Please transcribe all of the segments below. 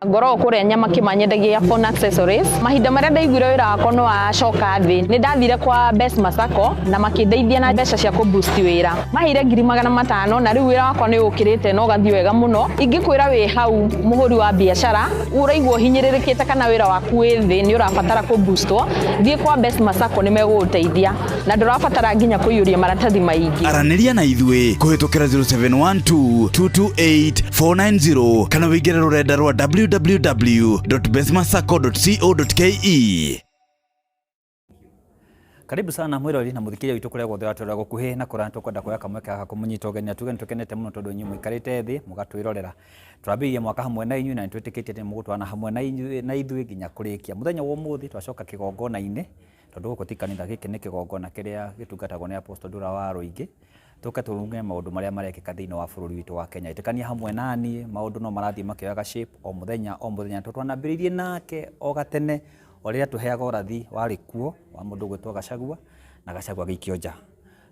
Ngoragwo kũrĩa nyama kĩmanyendagia phone accessories. Mahinda marĩa ndaiguire wĩra wakwa nĩ wacoka thĩ, nĩ ndathire kwa Best Masako na makĩndeithia na mbeca cia kũ boost wĩra. Maheire 500,000 na rĩu wĩra wakwa nĩ ũkĩrĩte na ũgathiĩ wega mũno. Ingĩkwĩra wĩ hau mũhũri wa biacara, ũraigua ũhinyĩrĩrĩkĩte kana wĩra waku wĩ thĩ nĩ ũrabatara kũ boostwo, thiĩ kwa Best Masako nĩ megũgũteithia na ndũrabatara nginya kũiyũria maratathi maingĩ. Aranĩria na ithuĩ kũhĩtũkĩra 0712 228 490 kana wĩingĩre rũrenda rwa www.bestmasacco.co.ke. Karibu sana mwirori na muthikiria witũ kũrĩa guothe ũratũrora gũkuhĩ na kũraya. Tũkwenda kuoya kamweke gaka kũmũnyita ũgeni na tuge nĩtũkenete mũno tondũ inyuĩ mũikarĩte thĩ mũgatwĩrorera. Twambĩrĩirie mwaka hamwe na inyuĩ na nĩtwĩtĩkĩtie atĩ nĩmũgũtwarana hamwe na inyuĩ na ithuĩ nginya kũrĩkia. Mũthenya wa ũmũthĩ twacoka kĩgongona-inĩ tondũ gũkũ ti kanitha, gĩkĩ nĩ kĩgongona kĩrĩa gĩtungatagwo nĩ Apostle Ndura wa Rũingĩ. Tũke tũrunge maũndũ marĩa marekĩka thĩinĩ wa bũrũri witũ wa Kenya. Ĩtĩkania hamwe naniĩ, maũndũ no marathiĩ makĩoyaga shape o mũthenya o mũthenya. Tondũ twanambĩrĩirie nake o gatene o rĩrĩa tũheaga ũrathi warĩ kuo wa mũndũ ũgwĩtwo Gachagua na Gachagua agĩikio nja.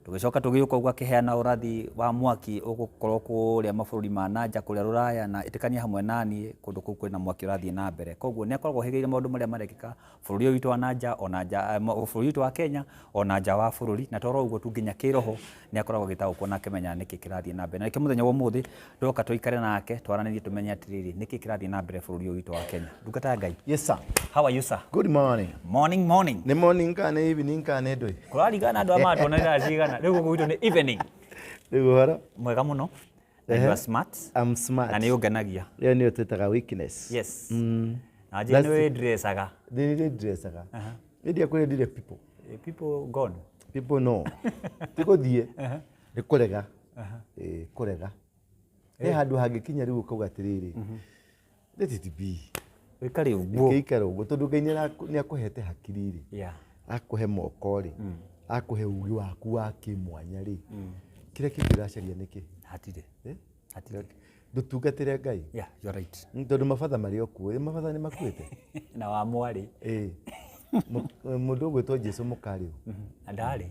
Tũgĩcoka tũgĩũka ũguo akĩheana ũrathi wa mwaki ũgũkorwo kũrĩa mabũrũri ma na nja kũrĩa Rũraya na ĩtĩkania hamwe naniĩ kũndũ kũu kwĩna mwaki ũrathiĩ na mbere. Koguo nĩ akoragwo ohĩgĩrĩire maũndũ marĩa marekĩka bũrũri ũyũ witũ wa na nja ona nja bũrũri witũ wa Kenya ona nja wa bũrũri, na to ũguo tu nginya kĩroho nĩ akoragwo agĩtaũkwo na akĩmenya nĩkĩ kĩrathiĩ na mbere. Na nĩkĩo mũthenya wa ũmũthĩ twoka tũikare nake twaranĩrie tũmenye atĩrĩrĩ nĩkĩ kĩrathiĩ na mbere bũrũri ũyũ witũ wa Kenya. Ndungata ya Ngai. Yes sir. How are you, sir? Good morning. Morning, morning. Nĩ morning kana nĩ evening kana nĩ ndũĩ? Kũraringana andũ arĩa maratuona thaa cigana. Rĩu gũkũ gwitũ nĩ evening. Rĩu ũhoro? Mwega mũno. Na you are smart. I'm smart. Na nĩ ũngenagia. Ĩyo nĩyo twĩtaga weakness. Yes. Na njĩra nĩ wĩndressaga. Nĩ ndĩndressaga. Nĩ ndiakwĩrire people. People gone. People no. Ti gũthiĩ. Nĩ kũrega. Ĩĩ kũrega. He handũ hangĩkinya rĩu ũkauga atĩrĩrĩ. Let it be. Wĩkare ũguo. Gĩikare ũguo tondũ Ngai nĩ akũhete hakiri rĩ. Akũhe moko rĩ. Akũhe ũgĩ waku wa kĩmwanya rĩ. Kĩrĩa kĩngĩ ũracaria nĩkĩ? Hatirĩ. Hatirĩ. Ndũtungatĩre Ngai. Yeah, you are right. Tondũ mabatha marĩ o kuo. Mabatha nĩ makuĩte. Na wa mwarĩ. Ĩĩ. Mũndũ ũgwĩtwo Jesu mũkarĩ. Na ndarĩ.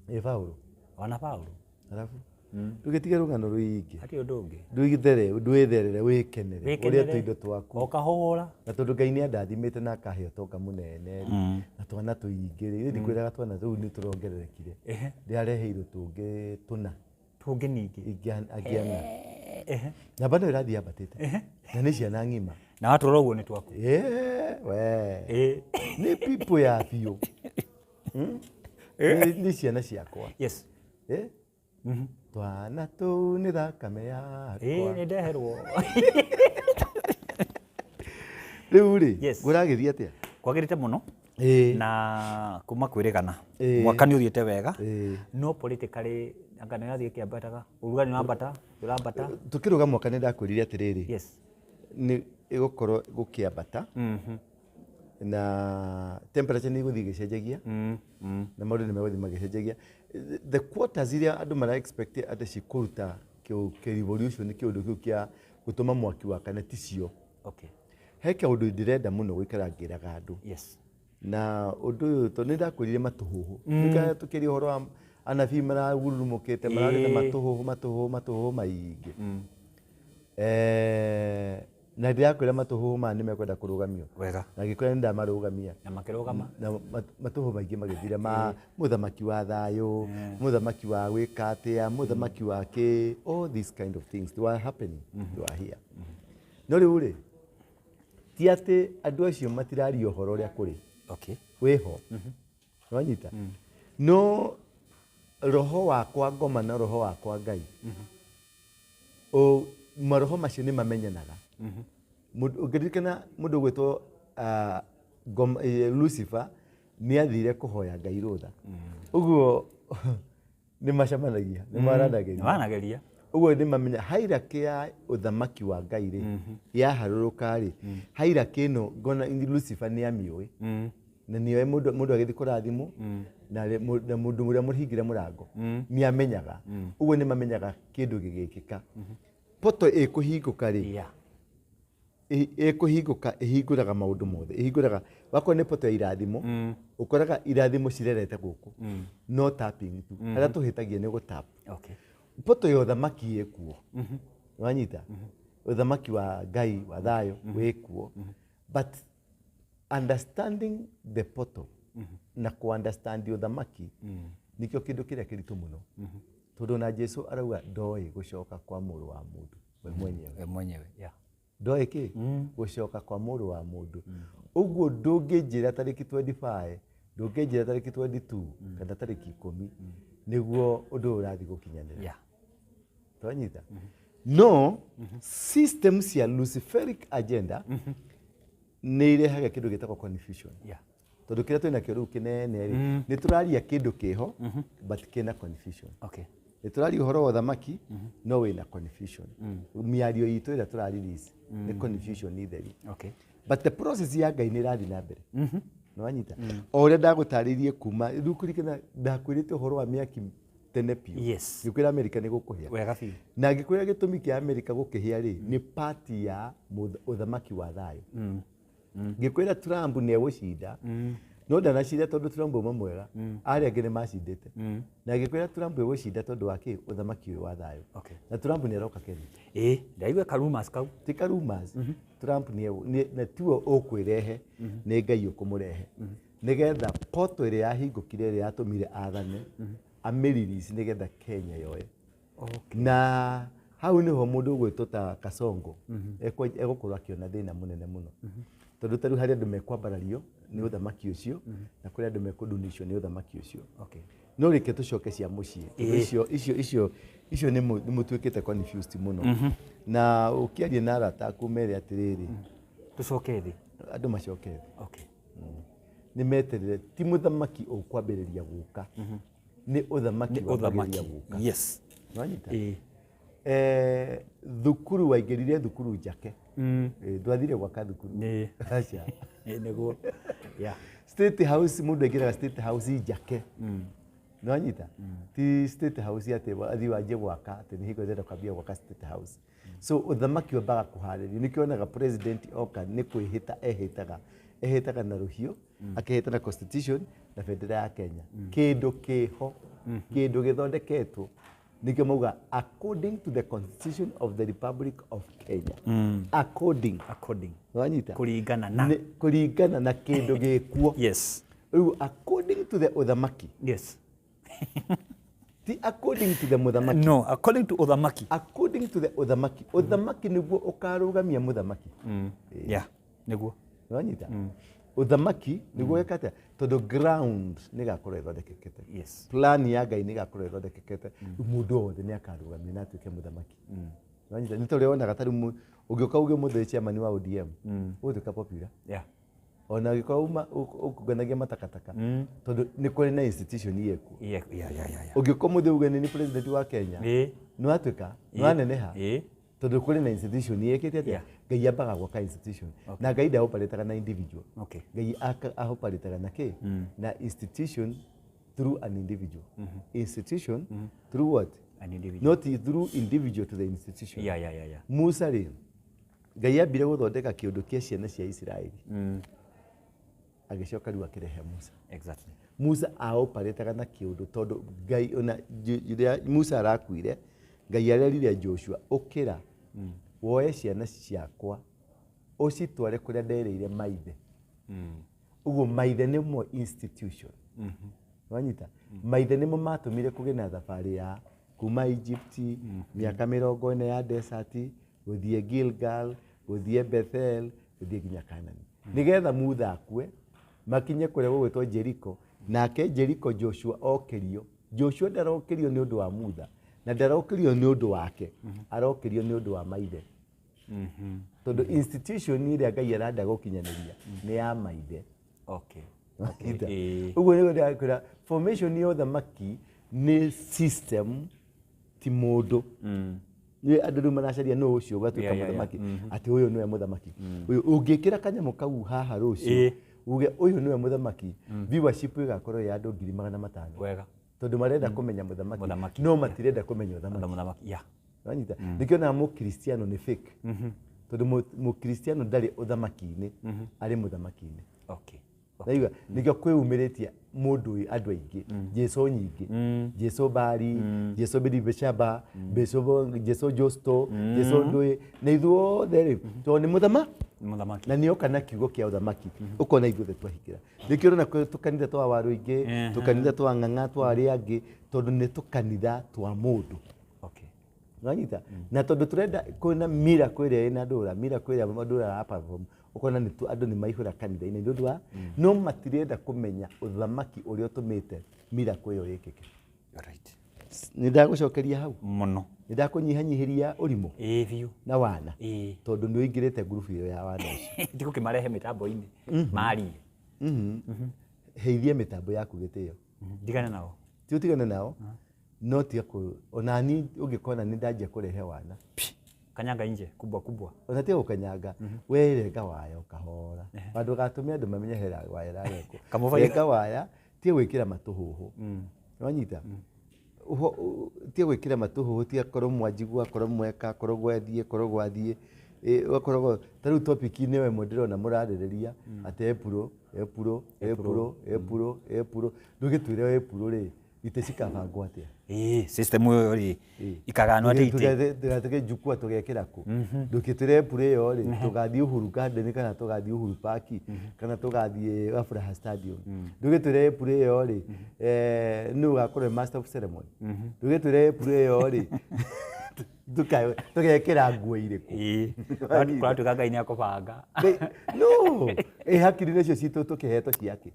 Ĩ Paulo. Ona Paulo. Arabu. Ndũgĩtige rũgano rũingĩ. Hatirĩ ũndũ ũngĩ. Ndũgĩthere, ndwĩtherere, wĩkenere. Ũrĩe tũindo twaku. O kahora. Na tondũ Ngai nĩ andathimĩte na akahe ũtonga mũnene rĩ, na twana tũingĩ rĩ, ndikwĩraga twana tũu nĩ tũrongererekire. Ndĩrareheirwo tũngĩ tũna. Tũngĩ ningĩ. Angĩana. Namba no ĩrathiĩ yambatĩte. Na nĩ ciana ng'ima. Na watũra ũguo nĩ twaku. We. Nĩ people ya biũ. Nĩ ciana ciakwa. Yes. Twana tũu nĩ thakame yakwa. Nĩ ndeherwo. Rĩu rĩ, ngũragĩria atĩa? Kwagĩrĩte mũno. Na kuma kwĩrĩgana. Mwaka nĩ ũthiĩte wega. No politically anga nĩ ũrathiĩ ĩkĩambataga. Ũrugarĩ nĩ wambata, ndũrambata. Tũkĩrũga mwaka nĩ ndakwĩrire atĩrĩrĩ. Yes. Nĩ ĩgũkorwo gũkĩambata. Na temperature nĩ ĩgũthiĩ ĩgĩcenjagia. Na maũndũ nĩ megũthiĩ magĩcenjagia. The quarters iria andũ mara expect atĩ cikũruta kĩ revolution kĩũndũ kĩu kĩa gũtũma mwaki wakane ticio. Okay. He kaũndũ ndĩrenda mũno gũikara ngĩraga andũ. Yes. Na ũndũ ũyũ tondũ nĩ ndakwĩrire matũhũhũ. Nĩkĩo tũkĩaria ũhoro wa anabii maragurumũkĩte mararĩ na matũhũhũ matũhũhũ matũhũhũ maingĩ. Na ndĩrakwĩra matũhũhũ maya nĩ mekwenda kũrũgamio. Wega. Na ngĩkwĩra nĩ ndamarũgamia. Na makĩrũgama. Na matũhũhũ maingĩ magĩthira ma mũthamaki wa thayũ, mũthamaki wa gwĩka atĩa, mũthamaki wa kĩ, all these kind of things they were happening, they were here. No rĩu rĩ, ti atĩ andũ acio matiraria ũhoro ũrĩa kũrĩ. Okay. Wĩho. Wanyita? No roho wakwa ngoma na roho wakwa Ngai. Maroho macio nĩ mamenyanaga. Ũngĩririkana mũndũ ũgwĩtwo Lucifer nĩ athire kũhoya Ngai rũtha. Ũguo nĩ macemanagia, nĩ maranagĩria. Nĩ maranagĩria. Ũguo nĩ mamenya hierarchy ya ũthamaki wa Ngai rĩ, yaharũrũka rĩ, hierarchy ĩno ngona Lucifer nĩ amĩũĩ. Na nĩoĩ mũndũ agĩthiĩ kũrathimwo, na mũndũ ũrĩa mũhingĩre mũrango, nĩ amenyaga. Ũguo nĩ mamenyaga kĩndũ gĩgĩkĩka. Poto ĩkũhingũka rĩ, ĩkũhingũka ĩhingũraga maũndũ mothe. Ĩhingũraga, wakorwo nĩ poto ya irathimo, ũkoraga irathimo cirerete gũkũ. No tapping tu. Harĩa tũhĩtagia nĩ gũtap. Okay. Poto ya ũthamaki ĩkuo. Wanyita? Ũthamaki wa Ngai wa thayũ wĩkuo, but understanding the portal na ku understand ũthamaki nĩkĩo kĩndũ kĩrĩa kĩritũ mũno, tondũ na Jesu arauga ndoĩ gũcoka kwa mũrũ wa mũndũ we mwenyewe. We mwenyewe, yeah. Ndoĩ kĩ gũcoka kwa mũrũ wa mũndũ. Ũguo ndũngĩnjĩra tarĩki 25, ndũngĩnjĩra tarĩki 22 kana tarĩki 10 nĩguo ũndũ ũyũ ũrathiĩ gũkinyanĩra. Twanyita no system cia Luciferic agenda nĩ irehaga kĩndũ gĩtagwo confusion. Tondũ kĩrĩa twĩna kĩo rĩu kĩnene rĩ, nĩ tũraria kĩndũ kĩho but kĩna confusion. Nĩ tũraria ũhoro wa ũthamaki no wĩna confusion. Mĩario itũ ĩrĩa tũra release nĩ confusion theri. But the process ya Ngai nĩ ĩrathiĩ na mbere. Nĩwanyita? O ũrĩa ndagũtarĩirie kuma rĩu kũririkana ndakwĩrĩte ũhoro wa mĩaki tene biũ. Ngĩkwĩra Amerika nĩ gũkũhĩa. Wega biũ. Na ngĩkwĩra gĩtũmi kĩa Amerika gũkĩhĩa rĩ, nĩ party ya ũthamaki wa thayũ. Ngĩkwĩra Trump nĩ egũcinda, no ndanacinda tondũ Trump auma mwega, arĩa angĩ nĩ macindĩte. Na ngĩkwĩra Trump egũcinda tondũ wa kĩ? Ũthamaki ũyũ wa thayũ. Na Trump nĩ aroka Kenya. Ĩĩ, ndaigua ka rumors kau. Ti ka rumors. Trump nĩ tiwe ũkwĩrehe, nĩ Ngai ũkũmũrehe. Nĩgetha poto ĩrĩa yahingũkire ĩrĩa yatũmire athane, amĩrelease nĩgetha Kenya yoe. Na hau nĩho mũndũ ũgwĩtwo ta Kasongo egũkorwo akĩona thĩna mũnene mũno. Tondũ ta rĩu harĩ andũ mekwambarario nĩ ũthamaki ũcio, na kũrĩ andũ mekũndunishwo nĩ ũthamaki ũcio. No reke tũcoke cia mũciĩ. Tondũ icio nĩ mũtuĩkĩte confused mũno. Na ũkĩaria na arata aku mere atĩrĩrĩ, Tũcoke thĩ. Andũ macoke thĩ. Nĩ meterere, ti mũthamaki ũkwambĩrĩria gũka. Nĩ ũthamaki Nĩ ũthamaki. wambagĩrĩria gũka. Nĩwanyita? Thukuru waingĩrire thukuru njake. Ndwathire gwaka thukuru. Aca. Nĩguo. State House, mũndũ aingĩraga State House njake. Nĩwanyita? Ti State House atĩ athiĩ wanjie gwaka, atĩ nĩ hingo ndĩrenda kwambia gwaka State House. So ũthamaki wambaga kũharĩrio. Nĩkĩo wonaga president oka nĩ kwĩhĩta ehĩtaga. Ehĩtaga na rũhiũ, akehĩta na constitution na bendera ya Kenya. Kĩndũ kĩho, kĩndũ gĩthondeketwo. Nĩkĩo mauga according to the constitution of the Republic of Kenya. According. According. Nĩwanyita? Kũringana na. Nĩ, kũringana na kĩndũ gĩkuo. Rĩu according to the ũthamaki. Ti according to the mũthamaki. No, according to ũthamaki. According to the ũthamaki. Ũthamaki nĩguo ũkarũgamia mũthamaki. Yeah, nĩguo. Nĩwanyita? Ũthamaki nĩguo weka atĩa? Tondũ ground nĩ ĩgakorwo ĩthondekekete. Plan ya Ngai nĩ ĩgakorwo ĩthondekekete. Mũndũ wothe nĩ akarũgamio na atuĩke mũthamaki. Nĩwanyita? Nĩ ta ũrĩa wonaga ta rĩu ũngĩũka uge ũmũthĩ chairman wa ODM, ũgũtuĩka popular. Ona ũngĩkorwo ũkũnganagia matakataka, tondũ nĩ kũrĩ na institution ĩkuo. Ũngĩũka ũmũthĩ uge nĩ president wa Kenya, nĩ watuĩka, nĩ waneneha. Tondũ kũrĩ na institution ĩkĩte atĩa? Ngai ambaga gwaka institution. Na Ngai ndaoperataga na individual. Ngai ahoperataga na kĩ? Na institution through an individual. Institution through what? An individual. Not through individual to the institution. Musa rĩ, Ngai ambire gũthondeka kĩũndũ kĩa ciana cia Isiraeli. Agĩcoka rĩu akĩrehe Musa. Musa aoperataga na kĩũndũ tondũ Ngai ona rĩrĩa Musa arakuire, Ngai arerire Joshua, ũkĩra, woe ciana ciakwa, ũcitware kũrĩa nderĩire maithe. Ũguo maithe nĩmo institution. Wanyita? Maithe nĩmo matũmire kũgĩe na thabarĩ ya kuma Egypt, mĩaka mĩrongo ĩna ya desert, gũthiĩ Gilgal, gũthiĩ Bethel, gũthiĩ nginya Canaan. Nĩgetha Mutha akue, makinye kũrĩa gũgwĩtwo Jericho, nake Jericho Joshua okĩrio. Joshua ndarokĩrio nĩ ũndũ wa Mutha, na ndarokĩrio nĩ ũndũ wake, arokĩrio nĩ ũndũ wa maithe. Tondũ institution ĩrĩa Ngai arenda gũkinyanĩria nĩ ya maithe. Ita. Ũguo nĩguo ndĩrakwĩra, formation ya ũthamaki nĩ system ti mũndũ. Nĩ andũ rĩu maracaria nũ ũcio ũgatuĩka mũthamaki. Atĩ ũyũ nĩwe mũthamaki. Ũyũ ũngĩkĩra kanyamũ kau haha rũciũ, uge ũyũ nĩwe mũthamaki, viewership ĩgakorwo ya andũ ngiri magana matano. Tondũ marenda kũmenya mũthamaki, Mũthamaki. no matirenda kũmenya ũthamaki. Mũthamaki, yeah. Wanyita? Nĩkĩo onaga mũkristiano nĩ fake. Tondũ mũkristiano ndarĩ ũthamaki-inĩ, arĩ mũthamaki-inĩ. Naigua nĩkĩo kwĩyumĩrĩtie mũndũ andũ aingĩ, Jesu nyingĩ, Jesu Bari, Jesu Bidibeshaba, Jesu Josto, Jesu Ndũĩ, na ithuothe rĩ, tondũ nĩ mũthama Nĩ mũthamaki. Na nĩoka na kiugo kĩa ũthamaki, ũkona ithuothe twahingĩra. Nĩkĩo ũrona kwĩ tũkanitha twa Waruingĩ, tũkanitha twa Ng'ang'a, twa arĩa angĩ, tondũ nĩ tũkanitha twa mũndũ. Wanyita? Na tondũ tũrenda kwĩna miracle ĩrĩa ĩna ndũra, miracle ĩrĩa ndũra ara perform, ũkona nĩ andũ nĩ maihũra kanitha-inĩ nĩ ũndũ wa, no matirenda kũmenya ũthamaki ũrĩa ũtũmĩte miracle ĩyo ĩkĩke. Nĩ ndagũcokeria hau. Mũno. Nĩ ndakũnyihanyihĩria ũrimũ. Ĩĩ biũ. Na wana. Ĩĩ. Tondũ nĩ ũingĩrĩte ngurubu ĩyo ya wana ũcio. Ndigũkĩmarehe mĩtambo-inĩ. Marie. Heithia mĩtambo yaku gĩtĩo. Ndigane nao. Ti ũtigane nao. No tiga kũ, ona niĩ ũngĩkona nĩ ndanjia kũrehe wana. Phi, kanyanga nje, kubwa kubwa. Ona tiga gũkanyanga, we renga waya ũkahora. Handũ gatũme andũ mamenye hera waya ĩrarengwo. Kamũbairũ. Renga waya, tiga gwĩkĩra matũhũhũ. Nĩwanyita? Tiga gwĩkĩra matũhũhũ, tiga korwo mwanjigua, korwo mweka, korwo gwathiĩ, korwo gwathiĩ. Ũgakorwo ta rĩu topic-inĩ ĩyo ĩmwe ndĩrona mũrarĩrĩria, atĩ April, April, April, April, April. Ndũgĩtwĩre April rĩ, itĩ cikabangwo atĩa? Ĩĩ, system ĩyo rĩ, ikaganwo atĩa itĩ? Tũgatege jukwaa tũgekĩra kũ? Ndũkĩtwĩre April ĩyo rĩ, tũgathiĩ Uhuru Garden kana tũgathiĩ Uhuru Park, kana tũgathiĩ Afraha Stadium. Ndũgĩtwĩre April ĩyo rĩ, nũ ũgakorwo master of ceremony? Ndũgĩtwĩre April ĩyo rĩ, tũgekĩra nguo irĩkũ? Ĩĩ. Kũratuĩka Ngai nĩakũbanga. No, hakiri nacio citũ tũkĩhetwo ciake.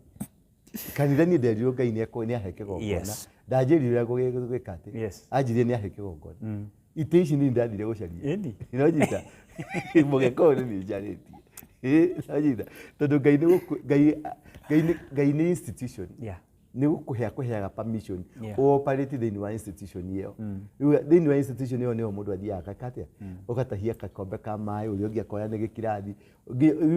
Kanitha niĩ nderirwo Ngai nĩahe kĩgongona. Ndanjĩrire ũrĩa ngũgĩka atĩ. Anjĩrire nĩahe kĩgongona. Itĩ ici niĩ ndathire gũcaria. No nyita. Mũgeka ũyũ nĩ niĩ njarĩtie. No nyita. Tondũ Ngai nĩ gũkũ-, Ngai, Ngai nĩ, Ngai nĩ institution. Nĩ gũkũhe akũheaga permission. Ũoperate thĩinĩ wa institution ĩyo. Rĩu thĩinĩ wa institution ĩyo nĩho mũndũ athiaga ageka atĩa? Ũgatahia gakombe ka maĩ, ũrĩa ũngĩ akoya nĩ gĩkirathi,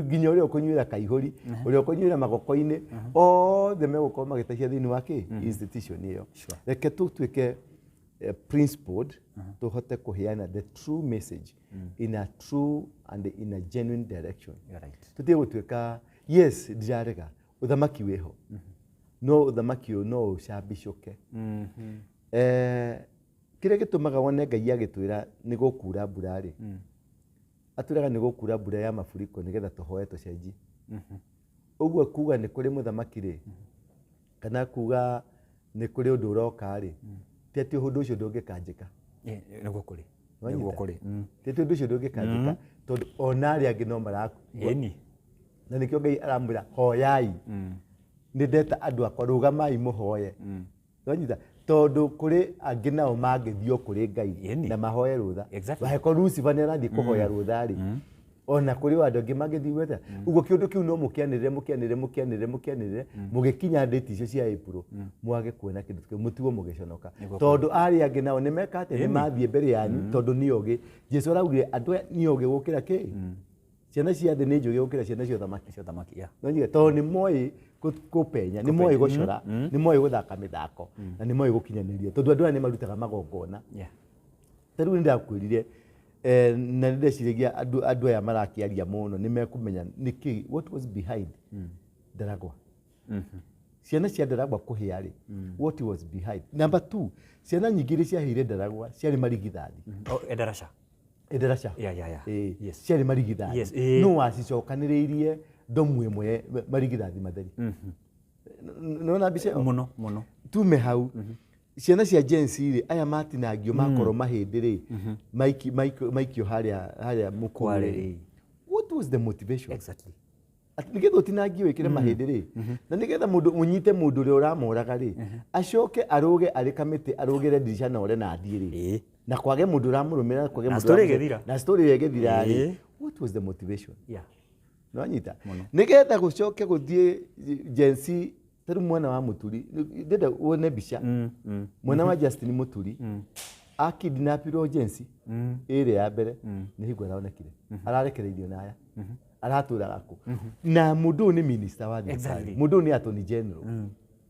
nginya ũrĩa ũkũnyuĩra kaihũri, ũrĩa ũkũnyuĩra magoko-inĩ, othe megũkorwo magĩtahia thĩinĩ wa kĩ? Institution ĩyo. Reke tũtuĩke principled, tũhote kũheana the true message in a true and in a genuine direction. You're right. Tũtige gũtuĩka, yes, ndirarega, ũthamaki wĩho. No ũthamaki ũyũ no ũcambicũke. Kĩrĩa gĩtũmaga wone Ngai agĩtwĩra nĩ gũkura mbura rĩ, atwĩraga nĩ gũkura mbura ya mafuriko nĩgetha tũhoe tũcenjie. Ũguo kuga nĩ kũrĩ mũthamaki rĩ, kana kuga nĩ kũrĩ ũndũ ũroka rĩ, ti atĩ ũndũ ũcio ndũngĩkanjĩka. Nĩguo kũrĩ. Wanyita? Nĩguo kũrĩ. Ti atĩ ũndũ ũcio ndũngĩkanjĩka, tondũ ona arĩa angĩ no marakua. Na nĩkĩo Ngai aramwĩra, hoyai. Nĩ ndeta andũ akwa, rũgamai mũhoye. Wanyita? Tondũ kũrĩ angĩ nao mangĩthiĩ o kũrĩ Ngai na mahoe rũtha. Angĩkorwo Lucifer nĩ arathiĩ kũhoya rũtha rĩ, ona kũrĩ andũ angĩ mangĩthiĩ gwetha. Ũguo kĩũndũ kĩu no mũkĩanĩrĩre, mũkĩanĩrĩre, mũkĩanĩrĩre, mũkĩanĩrĩre, mũgĩkinya date icio cia April, mwage kuona kĩndũ kĩu, mũtigwo mũgĩconoka. Tondũ arĩa angĩ nao nĩ meka atĩa? Nĩ mathiĩ mbere yanyu, tondũ nĩ ogĩ. Jesu araugire andũ aya nĩ ogĩ gũkĩra kĩ? Ciana cia thĩ nĩ njũgĩ gũkĩra ciana cia ũthamaki. Cia ũthamaki, yeah. No nyige, tondũ nĩ moĩ kũpenya, nĩ moĩ gũcora, nĩ moĩ gũthaka mĩthako, na nĩ moĩ gũkinyanĩria, tondũ andũ aya nĩ marutaga magongona. Ta rĩu nĩ ndakwĩrire, na nĩ ndeciragia andũ aya marakĩaria mũno, nĩ mekũmenya nĩkĩ, what was behind Ndaragwa. Ciana cia Ndaragwa kũhĩa rĩ, what was behind? Number 2, ciana nyingĩ iria ciahĩire Ndaragwa ciarĩ marigithathi. Oh, Endarasha. Endarasha. Yeah, yeah, yeah. Ciarĩ marigithathi. Yes, No wacicokanĩrĩirie ndomu ĩmwe marigithathi matheri. Nĩwona mbica ĩyo? Mũno, mũno. Tume hau. Ciana cia Gen Z rĩ, aya matinangio makorwo mahĩndĩ rĩ, maikio harĩa mũkuru Kware rĩ. rĩ. What was the motivation? Atĩ nĩgetha ũtinangio wĩkĩre mahĩndĩ rĩ, na nĩgetha mũndũ ũnyite mũndũ ũrĩa ũramoraga rĩ, acoke arũge arĩ kamĩtĩ, arũgĩre ndirica na ore na athiĩ rĩ. Na kwage mũndũ ũramũrũmĩrĩra, kwage Na mũndũ story ũramũrũmĩrĩra. ĩgĩthira. Na story ĩyo ĩgĩthira rĩ. What was the motivation? Nĩwanyita? Mũno. Nĩgetha gũcoke gũthiĩ Gen Z, ta rĩu mwana wa Mũturi, ndĩrenda wone mbica. Mwana wa Justin Mũturi, akidnapirwo Gen Z, ĩrĩa ya mbere, nĩ hingo aronekire. Ararekereirio na aya. Aratũraga kũ? Na mũndũ ũyũ nĩ minister wa thirikari. Mũndũ ũyũ nĩ Attorney General.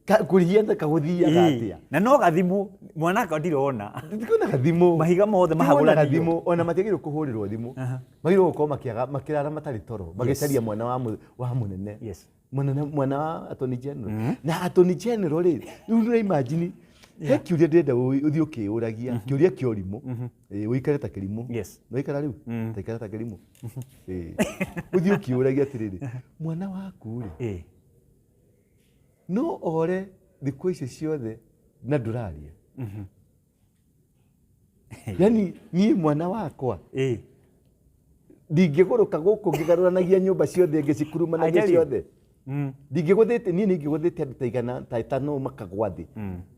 Kũrĩa kagũthiaga atĩa? Na no gathimũ, mwana akwa ndirona. Ndikuona gathimũ. Mahiga mothe Ndikuona mahagũranio. gathimũ, ona matiagĩrĩirwo kũhũrĩrwo thimũ. Magĩrĩirwo gũkorwo makĩrara matarĩ toro, magĩcaria mwana wa mũnene. Mwana wa Attorney General. Na Attorney General rĩ, rĩu nĩ imagine he kĩũria ndĩrenda ũthiĩ ũkĩũragia, kĩũria kĩa ũrimũ. Ũikare ta kĩrimũ. Yes. Nĩwaikara rĩu? Ta ikara ta kĩrimũ. Ũthiĩ ũkĩũragia atĩrĩrĩ, mwana waku rĩ, no ore thikũ icio ciothe na ndũraria. Yani niĩ mwana wakwa ndingĩgũrũka gũkũ ngĩgarũranagia nyũmba ciothe ngĩcikurumanagia ciothe. Ndingĩgũthĩte niĩ ningĩgũthĩte andũ ta igana ta ĩtano makagwa thĩ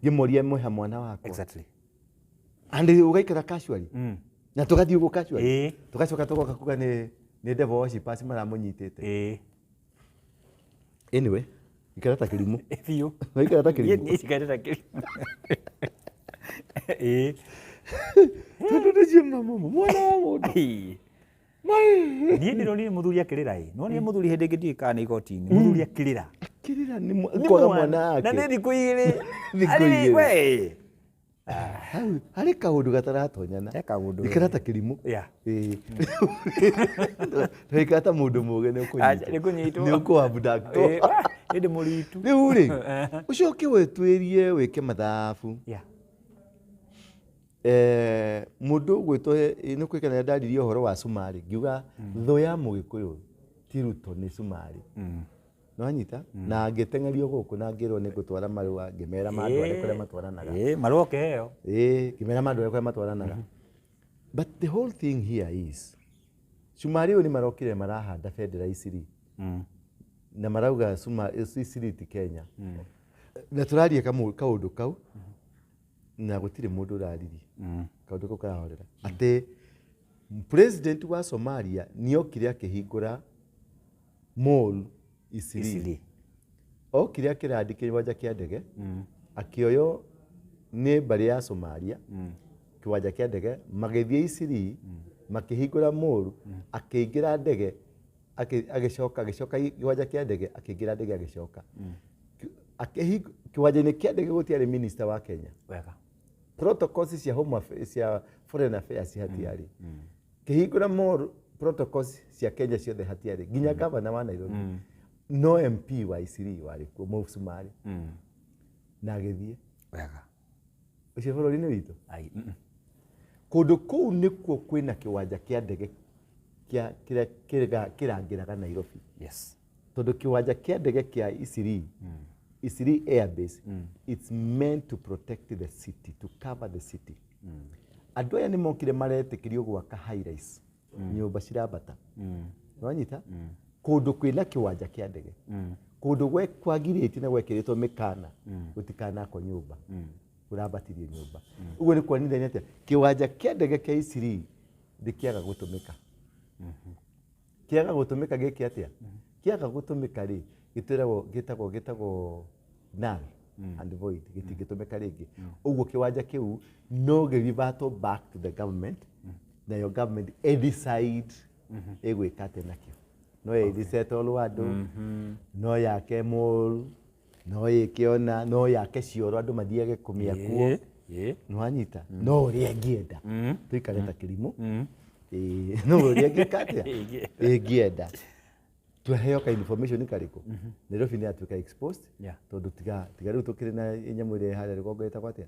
ngĩmoria mweha mwana wakwa. Exactly. And ũgaikara casually. Na tũgathiĩ ũguo casually. Tũgacoka tũgoka kuga nĩ devil worshippers maramũnyitĩte. Anyway, ikara ta kĩrimũ. Biũ. Ikara ta kĩrimũ. Niĩ cikarĩte ta kĩrimũ. Tondũ nĩcio mwana wa mũndũ. Niĩ ndĩronire mũthuri akĩrĩra ĩ. No niĩ mũthuri hĩndĩ ĩngĩ ndiũĩ kana nĩ igoti-inĩ. Mũthuri akĩrĩra. Akĩrĩra nĩ kwaga mwana wake. Na nĩ thikũ igĩrĩ. Thikũ igĩrĩ. We. Harĩ kaũndũ gataratonyana. He kaũndũ. Ikara ta kĩrimũ. Yeah. Ndũikara ta mũndũ mũũgĩ nĩ ũkũnyitwo. Nĩ ũkũ-abductwo. Ĩndĩ mũritu. Rĩu rĩ, ũcoke wĩtuĩrie wĩke mathabu. Yeah. Mũndũ ũgwĩtwo nĩ kwĩkana ndaririe ũhoro wa Cumarĩ ngiuga thũ ya Mũgĩkũyũ ti Ruto nĩ Cumarĩ. Nĩwanyita? Na ngĩteng'erio gũkũ na ngĩrwo nĩ ngũtwara marũa ngĩmera mandware kũrĩa matwaranaga. Marũa ũkĩheo. Ngĩmera mandware kũrĩa matwaranaga. But the whole thing here is Cumarĩ ũyũ nĩ marokire marahanda bendera Isiri. Na marauga Isiri ti Kenya. Na tũraria kaũndũ kau na gũtirĩ mũndũ ũraririe. Kaũndũ kau karahorera. Atĩ president wa Somalia nĩokire akĩhingũra mall Isiri. Okire akĩrandi kĩwanja kĩa ndege, akĩoywo nĩ mbarĩ ya Somalia, kĩwanja kĩa ndege, magĩthiĩ Isiri, makĩhingũra mall, akĩingĩra ndege, agĩcoka kĩwanja kĩa ndege, akĩingĩra ndege agĩcoka. Kĩwanja-inĩ kĩa ndege gũtiarĩ minister wa Kenya. Wega. Protocols cia Home Affairs, cia Foreign Affairs hatiarĩ. Kĩhingũra mall protocols cia Kenya ciothe hatiarĩ. Nginya governor wa Nairobi. No MP wa Isiri warĩ kuo Mũcumarĩ. Na agĩthiĩ. Wega. Ũcio bũrũri-inĩ witũ. Kũndũ kũu nĩkuo kwĩna kĩwanja kĩa ndege kĩrĩa kĩrangĩraga Nairobi. Yes. Tondũ kĩwanja kĩa ndege kĩa Isiri, Isiri Air Base, it's meant to protect the city, to cover the city. Andũ aya nĩ mokire maretĩkĩrio gwaka high rise, nyũmba cirambata. Nĩwanyita? Kũndũ kwĩna kĩwanja kĩa ndege. Kũndũ kwagirĩtie na gwekĩrĩtwo mĩkana, gũtikanakwo nyũmba. Kũrambatirio nyũmba. Ũguo nĩ kuonithania atĩa kĩwanja kĩa ndege kĩa Isiri ndĩkĩaga gũtũmĩka. Kĩaga gũtũmĩka gĩkĩ atĩa? Kĩaga gũtũmĩka rĩ, gĩtwĩragwo gĩtagwo null and void, gĩtingĩtũmĩka rĩngĩ. Ũguo kĩwanja kĩu no gĩ-revert back to the government, nayo government ĩ-decide ĩgwĩka atĩa nakĩo. No ĩ-resettle andũ, no yake mall, no ĩke ona, no yake cioro andũ mathiage kũmĩakuo. Nĩwanyita? No ũrĩa ĩngĩenda. Tũikare ta kĩrimũ. No ũrĩa ĩngĩka atĩa? Ĩngĩenda. Twaheo ka information karĩkũ? Nairobi nĩ yatuĩka exposed. Tondũ tiga rĩu tũkĩrĩ na nyamũ ĩrĩa harĩa rũgongo ĩtagwo atĩa?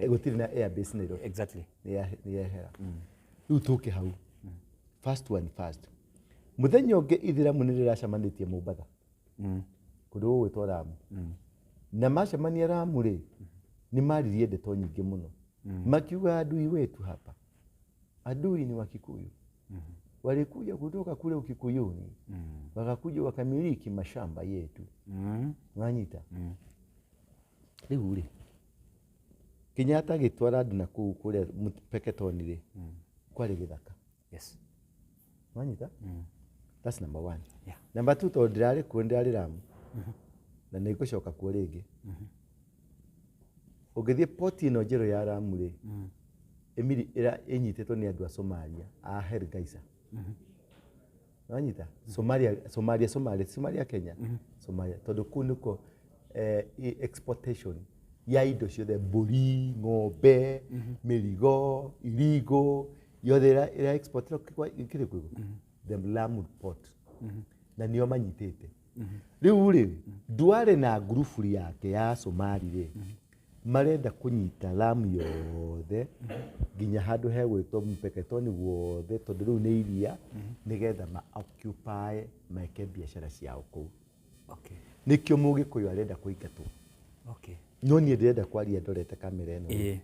Gũtirĩ na air base Nairobi. Exactly. Nĩ yehera. Rĩu tũke hau. First one first. Mũthenya ũngĩ ithĩramu nĩ rĩracemanĩtie Mombatha. Kũndũ gũgwĩtwo Lamu. Na macemania Lamu rĩ, nĩ maririe ndeto nyingĩ mũno. Makiuga adui wetu hapa. Adui ni wa Kikuyu. Walikuja kutoka kule Ukikuyuni. Wakakuja wakamiliki mashamba yetu. Wanyita. Rĩu rĩ, Kenyatta agĩtwara andũ na kũu kũrĩa Peketoni rĩ, kwarĩ gĩthaka. Yes. Wanyita? That's number one. Yeah. Number two, tondũ ndĩrarĩ kuo ndĩrarĩ Lamu. Na nĩ ngũcoka kuo rĩngĩ. Ũngĩthiĩ poti ĩno njerũ ya Lamu rĩ, ĩmiri ĩnyitĩtwo nĩ andũ a Somalia, a Hargeisa. Wanyita? Somalia, Somalia, Somalia, Somalia Kenya. Somalia. Tondũ kũu nĩkuo exportation ya indo ciothe, mbũri, ng'ombe, mĩrigo, irigo, yothe ĩra exportĩrwo kĩrĩ kũ? The Lamu port. Na nĩo manyitĩte. Rĩu rĩ, Duale na ngurubu yake ya Somali rĩ, marenda kũnyita Lamu yothe nginya handũ hegwĩtwo Mpeketoni guothe, tondũ rĩu nĩ iria, nĩgetha ma occupy meke biacara ciao kũu. Nĩkĩo Mũgĩkũyũ arenda kũingatwo. No niĩ ndĩrenda kwaria ndorete kamera ĩno.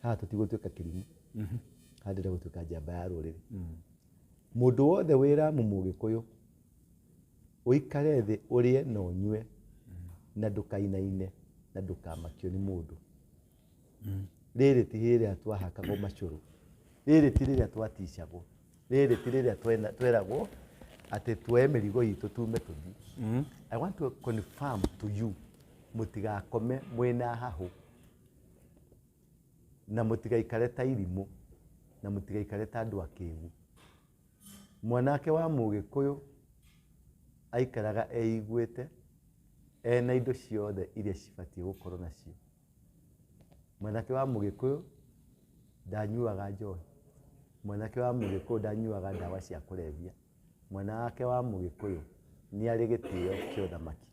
Haha tũtigũtuĩka kĩrimũ. Haha ndĩrenda gũtuĩka njamba ya rũrĩrĩ. Mũndũ wothe wĩ Lamu Mũgĩkũyũ, ũikare thĩ ũrĩe na ũnyue na ndũkainaine na ndũkamakio nĩ mũndũ. Rĩrĩ ti rĩrĩa twahakagwo macũrũ, rĩrĩ ti rĩrĩa twaticagwo, rĩrĩ ti rĩrĩa tweragwo atĩ tuoe mĩrigo itũ tume tũthiĩ. I want to confirm to you, mũtigakome mwĩna hahũ na mũtigaikare ta irimũ na mũtigaikare ta andũ akĩgu. Mwanake wa Mũgĩkũyũ aikaraga eiguĩte ena indo ciothe iria cibatiĩ gũkorwo nacio. Mwanake wa Mũgĩkũyũ ndanyuaga njohi, mwanake wa Mũgĩkũyũ ndanyuaga ndawa cia kũrebia, mwanake wa Mũgĩkũyũ nĩ arĩ gĩtĩo kĩa ũthamaki.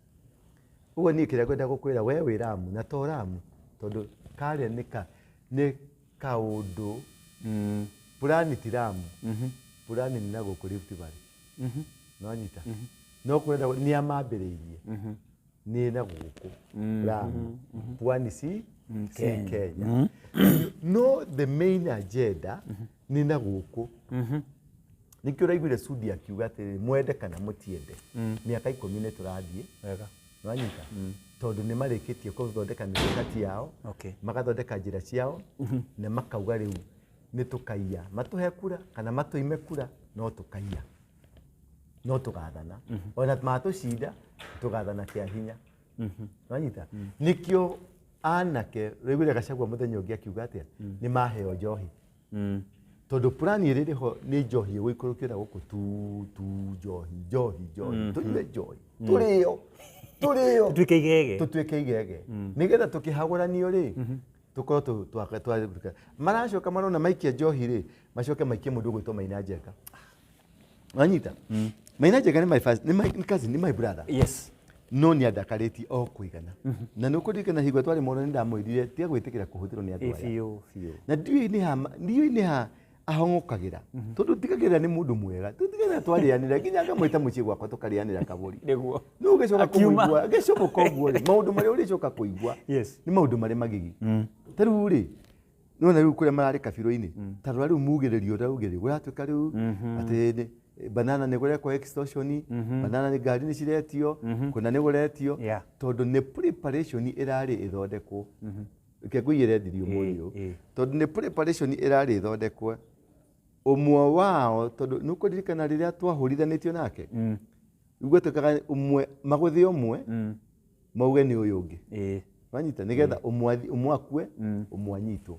Ũguo niĩ kĩrĩa ngwenda gũkwĩra we wĩ Lamu na to Lamu, tondũ karĩa nĩ kaũndũ purani ti Lamu, purani nĩ na gũkũ Rift Valley. Nĩwanyita? No kũrenda nĩ amambĩrĩirie nĩ na gũkũ Lamu, pwani si Kenya. No the main agenda nĩ na gũkũ. Nĩkĩo ũraiguire Sudi akiuga atĩrĩrĩ, mwende kana mũtiende, mĩaka 10 nĩ tũrathiĩ. Nĩwanyita? Tondũ nĩ marĩkĩtie gũthondeka mikakati yao, magathondeka njĩra ciao, na makauga rĩu nĩ tũkaiya, matũhe kura kana matũime kura, no tũkaiya, no tũgathana, ona matũcinda tũgathana kĩa hinya. Nĩwanyita? Nĩkĩo anake ũraiguire Gachagua mũthenya ũngĩ akiuga atĩa, nĩ maheo njohi. Tondũ purani ĩrĩa ĩrĩ ho nĩ njohi ĩgũikũrũkio na gũkũ tu tu njohi njohi njohi, tũnyue njohi, tũrĩo tũrĩo, Tũtuĩke igege. Tũtuĩke igege, nĩgetha tũkĩhagũranio rĩ, tũkorwo maracoka marona maikia njohi rĩ, macoke maikie mũndũ ũgwĩtwo Maina Njenga. Wanyita? Maina Njenga nĩ my first, nĩ my cousin, nĩ my brother. No nĩ andakarĩtie o kũigana. Na nĩ ũkũririkana hingo twarĩ mwana nĩ ndamwĩrire tiga gwĩtĩkĩra kũhũthĩrwo nĩ andũ aya. Biũ biũ. Na ndiũĩ nĩ ha ahong'okagĩra, tondũ ndigagĩrĩra nĩ mũndũ mwega, tũtigagĩrĩra twarĩanĩra nginya ngamwĩta mũciĩ gwakwa tũkarĩanĩra kabũri. No ũgĩcoka Akiuma. kũmũigua, agĩcomoka ũguo rĩ, maũndũ marĩa ũrĩcoka kũigua nĩ maũndũ marĩ magigi. Ta rĩu rĩ, nĩwona rĩu kũrĩa mararĩ kabirũ-inĩ, ta rora rĩu mugĩrĩrio ũrĩa ugĩrĩrio, gũratuĩka rĩu atĩ nĩ banana nĩ kũrekwo extortion, banana nĩ ngari nĩ ciretio, kũna nĩ kũretio, tondũ nĩ preparation ĩrarĩ ĩthondekwo. Reke ngũiyĩre thiri ũmũthĩ ũyũ. Tondũ nĩ preparation ĩrarĩ ĩthondekwo. Ũmwe wao, tondũ nĩ ũkũririkana rĩrĩa twahũrithanĩtio nake? Rĩu gwatuĩkaga ũmwe, magũthe ũmwe, mauge nĩ ũyũ ũngĩ. Wanyita? Nĩgetha ũmwe akue, ũmwe anyitwo.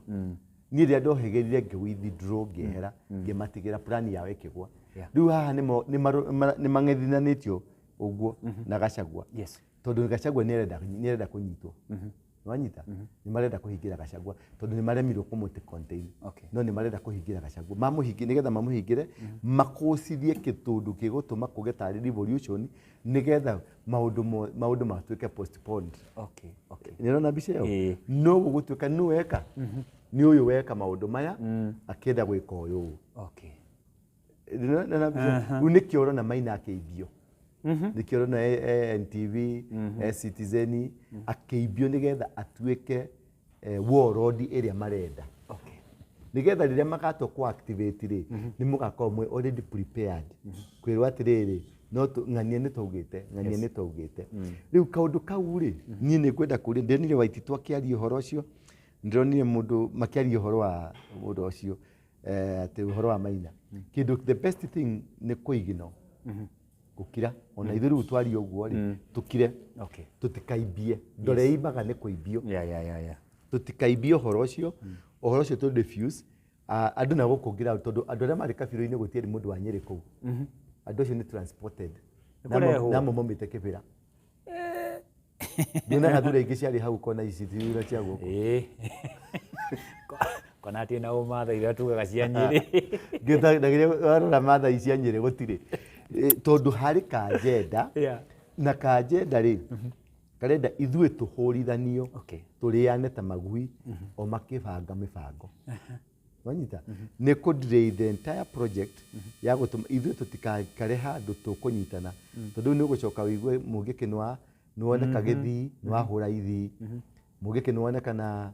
Niĩ rĩrĩa ndohĩgĩrire ngĩ withdraw ngĩehera, ngĩmatigĩra plan yao ĩkĩgwa. Rĩu haha nĩ mang'ethanĩtio ũguo na Gachagua. Tondũ Gachagua nĩarenda kũnyitwo. Nĩwanyita? Nĩ marenda kũhingĩra Gachagua tondũ nĩ maremirwo kũmũte contain. No nĩ marenda kũhingĩra Gachagua. Mamũhingĩre, nĩgetha mamũhingĩre, makũcithie kĩtũndũ gĩgũtũma kũgĩe tarĩ revolution, nĩgetha maũndũ matuĩke postponed. Nĩũrona mbica ĩyo? No gũgũtuĩka nĩ weka. Nĩ ũyũ weka maũndũ maya, akĩenda gwĩka ũyũ. Nĩũrona mbica ĩyo? Rĩu nĩkĩo ũrona Maina akĩimbio. Nĩkĩo ũrona NTV, Citizen, akĩimbio nĩgetha atuĩke warlord ĩrĩa marenda. Nĩgetha rĩrĩa magatua kũ activate rĩ, nĩ mũgakorwo mwĩ already prepared. Kwĩrwo atĩrĩrĩ, no ng'ania nĩ twaugĩte, ng'ania nĩ twaugĩte. Rĩu kaũndũ kau rĩ, niĩ nĩ ngwenda kũria, ndĩronire Waititu akĩaria ũhoro ũcio, ndĩronire mũndũ makĩaria ũhoro wa ũndũ ũcio, atĩ ũhoro wa Maina. Kĩndũ the best thing nĩ kũignore. Gũkira, ona ithuĩ rĩu twaria ũguo rĩ, tũkire. Tũtikaimbie. Ndore imbaga nĩ kũimbio. Tũtikaimbie ũhoro ũcio, ũhoro ũcio tũ diffuse. Andũ na gũkũ ground, tondũ andũ arĩa marĩ kabirũ-inĩ gũtirĩ mũndũ wa Nyĩrĩ kũu. Andũ acio nĩ transported. Nĩ kũrehwo. Namo maumĩte Kĩbĩra. Nyonaga thura ingĩ ciarĩ hau kona ici thura cia gũkũ. Kona atĩ na ũmatha iria tugaga cia Nyĩrĩ. Ngĩta, warora Mathai cia Nyĩrĩ gũtirĩ. Tondũ harĩ ka agenda Na kajenda rĩ, karenda ithuĩ tũhũrithanio, tũrĩane ta magui o makĩbanga mĩbango. Wanyita? Nĩ kũ delay the entire project ya gũtũma ithuĩ tũtikaikare handũ tũkũnyitana, tondũ rĩu nĩ ũgũcoka wĩigue Mũngĩkĩ nĩwoneka Gĩthii nĩwahũra Ithii, Mũngĩkĩ nĩwoneka na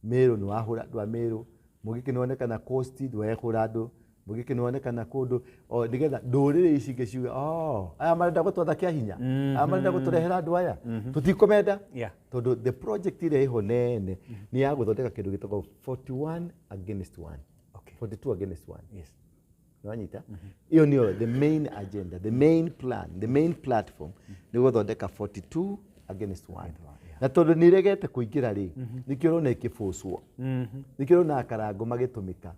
Mĩrũ nĩwahũra andũ a Mĩrũ, Mũngĩkĩ nĩwoneka na Coast nĩwahũra andũ, Mũngĩkĩ nĩwoneka na kũndũ o nĩgetha ndũrĩrĩ ici ingĩ ciuge, oh, aya marenda gũtwatha kĩa hinya, aya marenda gũtũrehera andũ aya, tũtikũmenda. Tondũ the project ĩrĩa ĩho nene nĩ ya gũthondeka kĩndũ gĩtagwo 41 against 1. 42 against 1. Nĩwanyita? Ĩyo nĩyo the main agenda, the main plan, the main platform nĩ gũthondeka 42 against 1. Na tondũ nĩ iregete kũingĩra rĩ, nĩkĩo ũrona ĩkĩbũcwo. Nĩkĩo ũrona akarango magĩtũmĩka.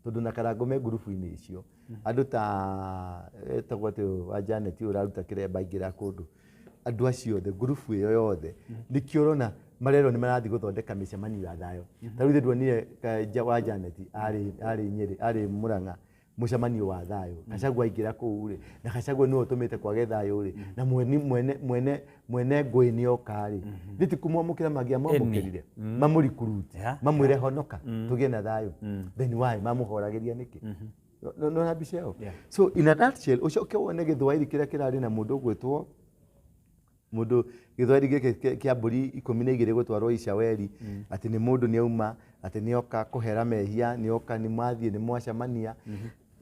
Tondũ na karango me ngurubu-inĩ icio. Andũ ta etagwo atĩ wa Janet ũyũ ũraruta kĩremba aingĩra kũndũ. Andũ acio othe, ngurubu ĩyo yothe, nĩkĩo ũrona marerwo nĩ marathiĩ gũthondeka mĩcemanio ya thayũ. Ta rĩu ithuĩ nduonire wa Janet arĩ Nyĩrĩ, arĩ Mũrang'a, mũcemanio wa thayũ. Gachagua aingĩra kũu rĩ, na Gachagua nĩwe ũtũmĩte kwage thayũ rĩ, na mwene ngũĩ nĩoka rĩ, ithuĩ ti kũmwamũkĩra mangĩamwamũkĩrire, mamũrikuruti, mamwĩre honoka, tũgĩe na thayũ. Then why mamũhoragĩria nĩkĩ? No mbica ĩyo. So in a nutshell, ũcoke wone gĩthwaĩri kĩrĩa kĩrarĩ na mũndũ ũgwĩtwo mũndũ gĩthwaĩri gĩkĩ kĩa mbũri 12 gũtwarwo Icaweri, atĩ nĩ mũndũ nĩauma, atĩ nĩoka kũhera mehia, nĩoka nĩ mwathiĩ nĩ mwacemania.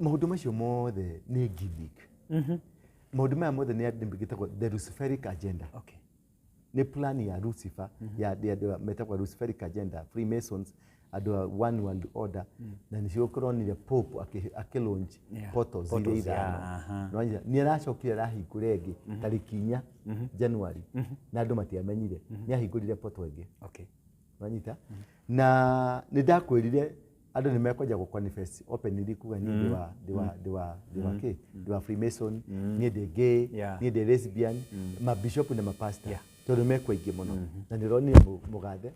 Maũndũ macio mothe nĩ gimmick. Maũndũ maya mothe nĩ gĩtagwo the Luciferic agenda. Nĩ plan ya Lucifer, ya metagwo Luciferic agenda, Freemasons, andũ a One World Order, na nĩcio kũronire Pope akĩlaunch portals iria ithano. Nĩ aracokire arahingũra ĩngĩ tarĩki 4 January, na andũ matiamenyire, nĩ ahingũrire portal ĩngĩ. Wanyita? Na nĩ ndakwĩrire andũ nĩ mekwanja gũ confess openly kuga niĩ ndĩ wa Freemason, niĩ ndĩ gay, niĩ ndĩ lesbian, ma bishop na ma pastor. Tondũ mekwo aingĩ mũno. Na nĩ ũronire mũgathe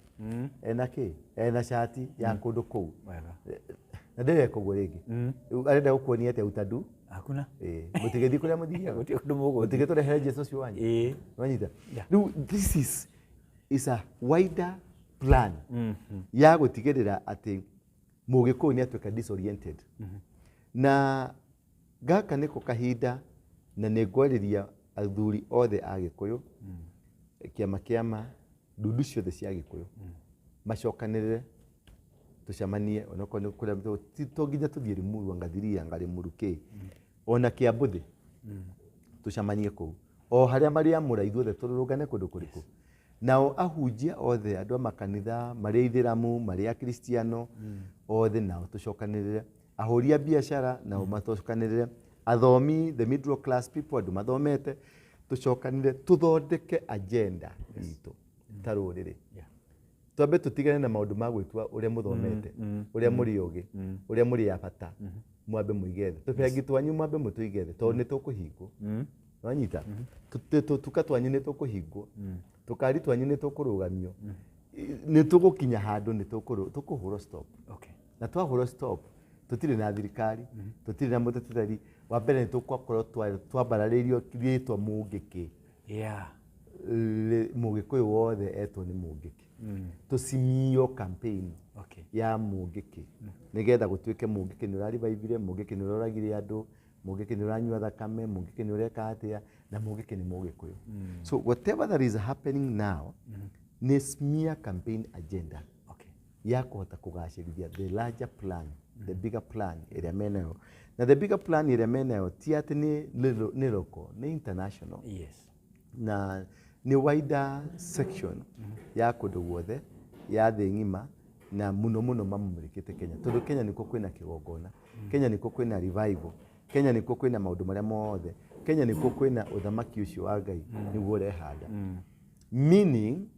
ena kĩ? Ena cati ya kũndũ kũu. Na ndĩreka ũguo rĩngĩ. Rĩu arenda gũkuonia atĩa utadu? Hakuna. Mũtigĩthiĩ kũrĩa mũthiaga. Gũtirĩ ũndũ mũgũthiĩ. Mũtigĩtũrehere Jesũ ũcio wanyu. Wanyita? Rĩu this is a wider plan ya gũtigĩrĩra atĩ Mũgĩkũyũ nĩ atuĩka disoriented. Na gaka nĩko kahinda na nĩ ngwarĩria athuri othe a Gĩkũyũ, kĩama kĩama, ndundu ciothe cia Gĩkũyũ, macokanĩrĩre tũcemanie, onokorwo nĩ kũrĩa to nginya tũthiĩ Limuru, anga Thiria, anga Limuru kĩ, ona Kĩambuthĩ, tũcemanie kũu. O harĩa marĩamũra ithuothe tũrũrũngane kũndũ kũrĩkũ. Nao ahunjia othe, andũ a makanitha, marĩ aithĩramu, marĩ akristiano, othe nao tũcokanĩrĩre. Ahũri a biacara nao matũcokanĩrĩre. Athomi, the middle class people, andũ mathomete, tũcokanĩrĩre, tũthondeke agenda itũ ta rũrĩrĩ. Twambe tũtigane na maũndũ ma gwĩtua ũrĩa mũthomete, ũrĩa mũrĩ ũgĩ, ũrĩa mũrĩ a bata, mwambe mũige thĩ. Tũbengi twanyu mwambe mũtũige thĩ, tondũ nĩ tũkũhingwo. Wanyita? Tũtuka twanyu nĩ tũkũhingwo. Tũkari twanyu nĩ tũkũrũgamio. Nĩ tũgũkinya handũ nĩ tũkũhũrwo stop. Na twahũrwo stop, tũtirĩ na thirikari, tũtirĩ na mũtetereri. Wa mbere nĩ tũgũkorwo twambararĩirio rĩtwa Mũngĩkĩ. Mũgĩkũyũ wothe etwo nĩ Mũngĩkĩ. Tũcimio campaign ya Mũngĩkĩ. Nĩgetha gũtuĩke Mũngĩkĩ nĩ ũrarivaivire, Mũngĩkĩ nĩ ũroragire andũ, Mũngĩkĩ nĩ ũranyua thakame, Mũngĩkĩ nĩ ũreka atĩa, na Mũngĩkĩ nĩ Mũgĩkũyũ. So whatever that is happening now, nĩ smear campaign agenda. Ya kũhota kũgacĩrithia the larger plan, the bigger plan ĩrĩa menayo. Na the bigger plan ĩrĩa menayo ti atĩ nĩ local, nĩ international. Na nĩ wider section ya kũndũ guothe, ya thĩ ng'ima, na mũno mũno mamũmũrĩkĩte Kenya. Tondũ Kenya nĩkuo kwĩna kĩgongona, Kenya nĩkuo kwĩna revival, Kenya nĩkuo kwĩna maũndũ marĩa mothe, Kenya nĩkuo kwĩna ũthamaki ũcio wa Ngai nĩguo ũrehanda. Meaning,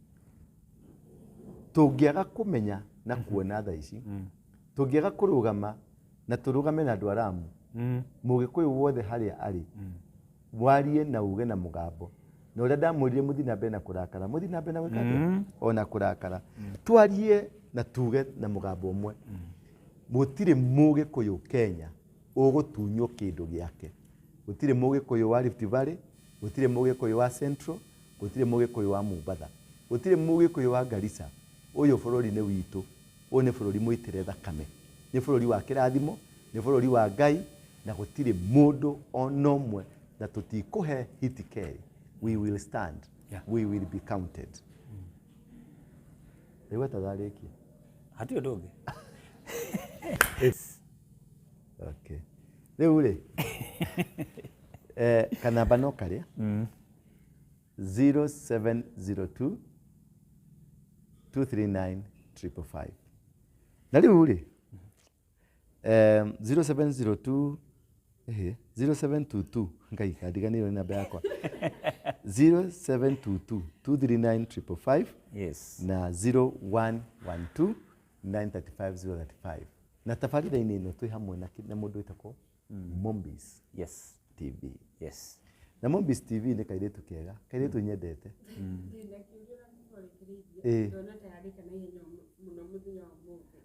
tũngĩaga kũmenya na kuona thaa ici, tũngĩaga kũrũgama na tũrũgame na andũ a Lamu, Mũgĩkũyũ wothe harĩa arĩ, warie na uge na mũgambo. Na ũrĩa ndamwĩrire mũthiĩ na mbere na kũrakara, mũthiĩ na mbere na gwĩka atĩa? Ona kũrakara. Twarie na tuge na mũgambo ũmwe. Gũtirĩ Mũgĩkũyũ Kenya ũgũtunywo kĩndũ gĩake. Gũtirĩ Mũgĩkũyũ wa Rift Valley Gũtirĩ Mũgĩkũyũ wa Central, gũtirĩ Mũgĩkũyũ wa Mombatha, gũtirĩ Mũgĩkũyũ wa Garissa. Ũyũ bũrũri nĩ witũ. Ũyũ nĩ bũrũri mũitĩre thakame, nĩ bũrũri wa kĩrathimo, nĩ bũrũri wa Ngai, na gũtirĩ mũndũ ona ũmwe, na tũtikũhe hiti kerĩ. We will stand. We will be counted. Rĩu atatharĩkia. Hatirĩ ũndũ ũngĩ. Okay. Rĩu rĩ, kanamba no karĩa 0702 239 555. Na rĩu rĩ, 0702, 0722, Ngai kandiganĩirwo nĩ namba yakwa, 0722 239 555. Na 0112 935 035. Na tabarĩra-inĩ ĩno twĩ hamwe na mũndũ wĩtagwo Mombis TV. Na Mombis TV nĩ kairĩtu kega, kairĩtu nyendete. Ndĩna kĩũria na kũrĩkĩrĩirie. Ndona ta yarĩka na ihenya mũno mũthenya wa ũmũthĩ.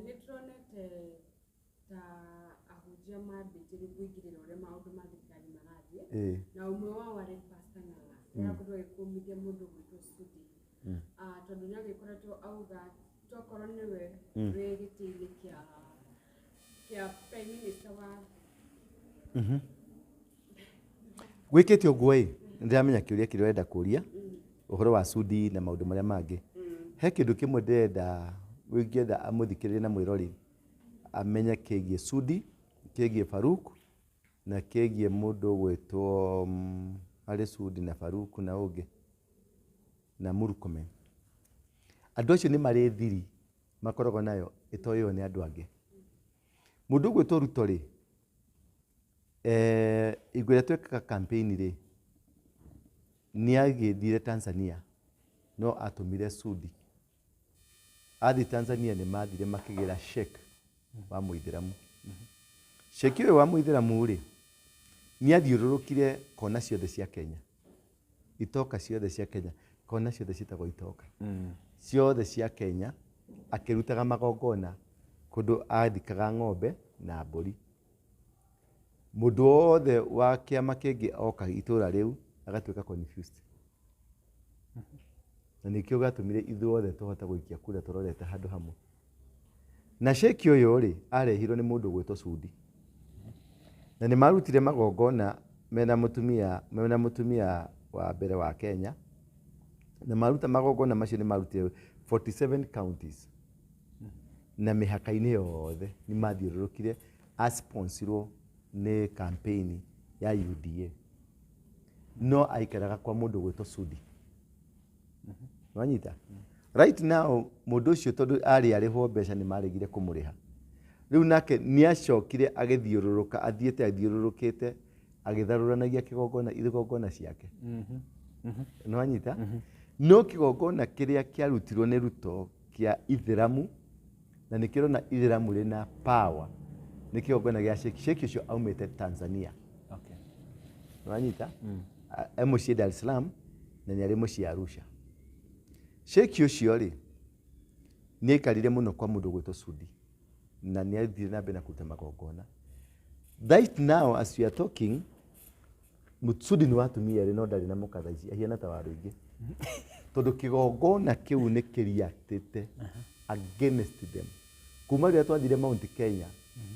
Nĩ tũronete ta ahunjia mambĩtie kũingĩrĩra ũrĩa maũndũ ma thirikari marathiĩ. Na ũmwe wao arĩ Pastor Ng'ang'a. Nĩ arakorirwo agĩkũmithia mũndũ ũgwĩtwo Sudi. Tondũ nĩ agĩkoretwo auga tokorwo nĩwe wĩ gĩtĩ-inĩ kĩa Prime Minister wa Gwĩkĩte ũguo ĩ, nĩndĩramenya kĩũria kĩrĩa ũrenda kũria ũhoro wa Sudi na maũndũ marĩa mangĩ. He kĩndũ kĩmwe ndĩrenda ũngĩenda amũthikĩrĩrie na mwĩrori amenye kĩgiĩ Sudi, kĩgiĩ Faruk na kĩgiĩ mũndũ ũgwĩtwo harĩ Sudi na Faruk na ũngĩ na Murkomen. Andũ acio nĩ marĩ thiri makoragwo nayo ĩtoĩyo nĩ andũ angĩ. Mũndũ ũgwĩtwo Ruto rĩ, hingo ĩrĩa twekaga campaign rĩ, nĩ agĩthire Tanzania no atũmire Sudi. Athiĩ Tanzania nĩ mathire makĩgĩra Sheikh wa mũithĩramu. Sheikh ũyũ wa mũithĩramu rĩ, nĩ athiũrũrũkire kona ciothe cia Kenya. Itoka ciothe cia Kenya, kona ciothe ciĩtagwo itoka. Ciothe cia Kenya akĩrutaga magongona kũndũ athikaga ng'ombe na mbũri. Mũndũ wothe wa kĩama kĩngĩ oka itũra rĩu agatuĩka confused. Na nĩkĩo gĩatũmire ithuothe tũhote gũikia kura tũrorete handũ hamwe. Na Sheikh ũyũ rĩ, arehirwo nĩ mũndũ ũgwĩtwo Sudi. Na nĩ marutire magongona mena mũtumia wa mbere wa Kenya. Na maruta magongona macio nĩ marutire 47 counties. Na mĩhaka-inĩ yothe nĩ mathiũrũrũkire, asponsirwo nĩ campaign ya UDA. No aikaraga kwa mũndũ ũgwĩtwo Sudi. Wanyita? Right now mũndũ ũcio tondũ arĩ arĩhwo mbeca nĩ maregire kũmũrĩha. Rĩu nake nĩ acokire agĩthiũrũrũka, athiĩte athiũrũrũkĩte agĩtharũranagia kĩgongona, igongona ciake. Nĩ wanyita? No kĩgongona kĩrĩa kĩarutirwo nĩ Ruto kĩa Ithĩramu, na nĩkĩo ũrona Ithĩramu rĩna power, nĩ kĩgongona gĩa Sheikh. Sheikh ũcio aumĩte Tanzania. Nĩ wanyita? E mũciĩ Dar es Salaam na nĩ arĩ mũciĩ Arusha. Sheikh ũcio rĩ, nĩ aikarire mũno kwa mũndũ ũgwĩtwo Sudi na nĩ athire na mbere na kũruta magongona. Right now as we are talking, Sudi nĩ wa atumia erĩ no ndarĩ na mũka thaa ici, ahiana ta wa rũingĩ. Tondũ kĩgongona kĩu nĩ kĩreactĩte against them. Kuma rĩrĩa twathire Mount Kenya